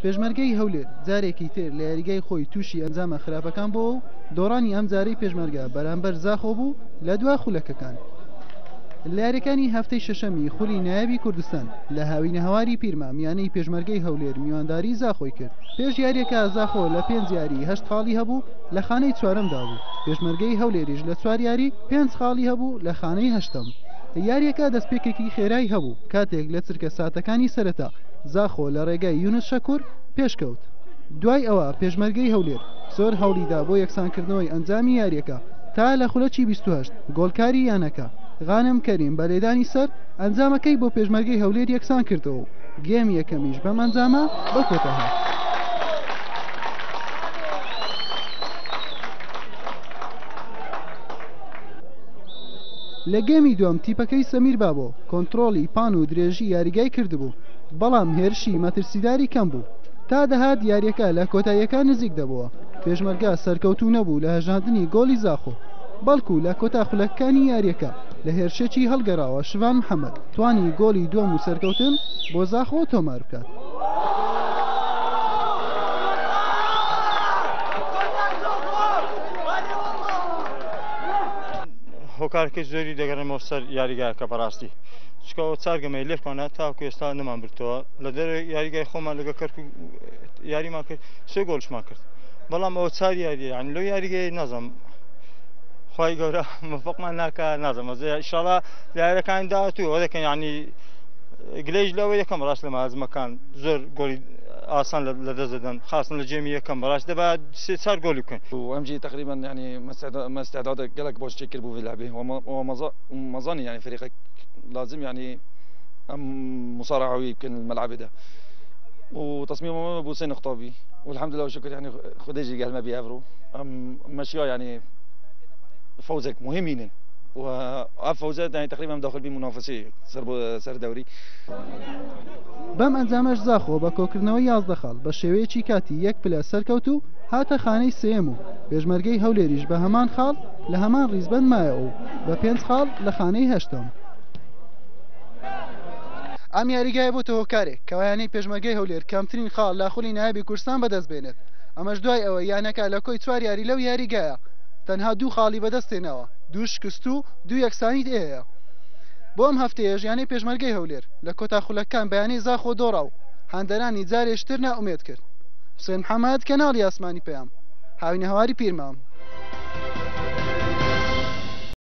پێشمەرگەی هەولێر جارێکی تر لە یاریگای خۆی تووشی ئەنجامە خراپەکان بۆوە و دۆڕانی ئەمجارەی پێشمەرگە بەرامبەر زاخۆ بوو لە دوا خولەکەکان. لە یاریەکانی هەفتەی شەشەمی خولی نایابی کوردستان لە هاوینەهەواری پیرمام یانەی پێشمەرگەی هەولێر میوانداری زاخۆی کرد. پێش یاریەکە زاخۆ لە پێنج یاری هەشت خاڵی هەبوو لە خانەی چوارەمدا بوو، پێشمەرگەی هەولێریش لە چوار یاری پێنج خاڵی هەبوو لە خانەی هەشتەم. یاریەکە دەستپێکێکی خێرای هەبوو کاتێک لە چرکە ساتەکانی سەرەتا زاخۆ لە ڕێگای یونس شەکور پێشکەوت. دوای ئەوە پێشمەرگەی هەولێر زۆر هەوڵیدا بۆ یەکسانکردنەوەی ئەنجامی یاریەکە تا لە خولەکی 28 گۆڵکاری یانەکە غانم کەریم بە لێدانی سەر ئەنجامەکەی بۆ پێشمەرگەی هەولێر یەکسان کردەوە و گێمی یەکەمیش بەم ئەنجامە بە کۆتا هات. لە گێمی دووەم تیپەکەی سەمیر بابۆ کۆنترۆڵی پان و درێژی یاریگای کردبوو، بەڵام هێرشی مەترسیداری کەم بوو. تا دەهات یارییەکە لە کۆتاییەکان نزیک دەبۆوە، پێشمەرگە سەرکەوتوو نەبوو لە هەژاندنی گۆڵی زاخۆ، بەڵکو لە کۆتا خولەکەکانی یارییەکە لە هێرشێکی هەڵگەڕاوە شڤان محەمەد توانی گۆڵی دووەم و سەرکەوتن بۆ زاخۆ تۆمار بکات. هۆکارەکەی زۆری دەگەڕێمەوە سەر یاریگاکە بەڕاستی چکەوە چار گەمەی لێکمانە تاکو ئێستا نەمان برتەوە لە دەرەوەی یاریگای خۆمان لەگە کەرکک یاریمان کرد سێ گۆڵشمان کرد بەڵام ئەوە چار یاریە یعنی لەو یاریگەی نازم خی گەورە مفقمان ناکە نازم ئیشاڵا یاریەکان داهاتوو ئەوە دەکەن یعنی گلەیش لەوە یەکەم ڕاست لە مازمەکان زۆر گۆڵی ئاسان لە دەست دەدەن خاصن لە جێمی یەکەم بەڕاست دەبا سێ چار گۆلی بکەن. وام جی تقريبا يعني ما استعداد قالك باش تشكل بو في اللعبه وما ظني يعني فريقك لازم يعني ام مصارعه يمكن الملعب ده وتصميمه بو سي نقطه بي والحمد لله والشكر يعني خديجي قال ما بيافرو ام ماشيه يعني فوزك مهمين وفوزات يعني تقريبا داخل بمنافسه سر سر دوري. بەم ئەنجامەش زاخۆ بە کۆکردنەوەی 11 خاڵ بە شێوەیەکی کاتی یەک پلە سەرکەوت و هاتە خانەی سێیەم و پێشمەرگەی هەولێریش بە هەمان خاڵ لە هەمان ڕیزبەند مایەوە و بە پێنج خاڵ لە خانەی هەشتەم. ئەم یاریگایە بۆتە هۆکارێک کەوا یانەی پێشمەرگەی هەولێر کەمترین خاڵ لە خولی نایابی کوردستان بەدەست بێنێت، ئەمەش دوای ئەوەی یانەکە لە کۆی چوار یاری لەو یاریگایە تەنها دوو خاڵی بەدەستهێناوە، دوو شکست و دوو یەکسانیی هەیە. بۆ ئەم هەفتەیەش یانەی پێشمەرگەی هەولێر لە کۆتا خولەکەکان بە یانەی زاخۆ دۆڕا و هاندەرانی جارێشتر نائومێد کرد. حوسێن محەمەد، کەناڵی ئاسمانی پەیام، هاوینەهەواری پیرمام.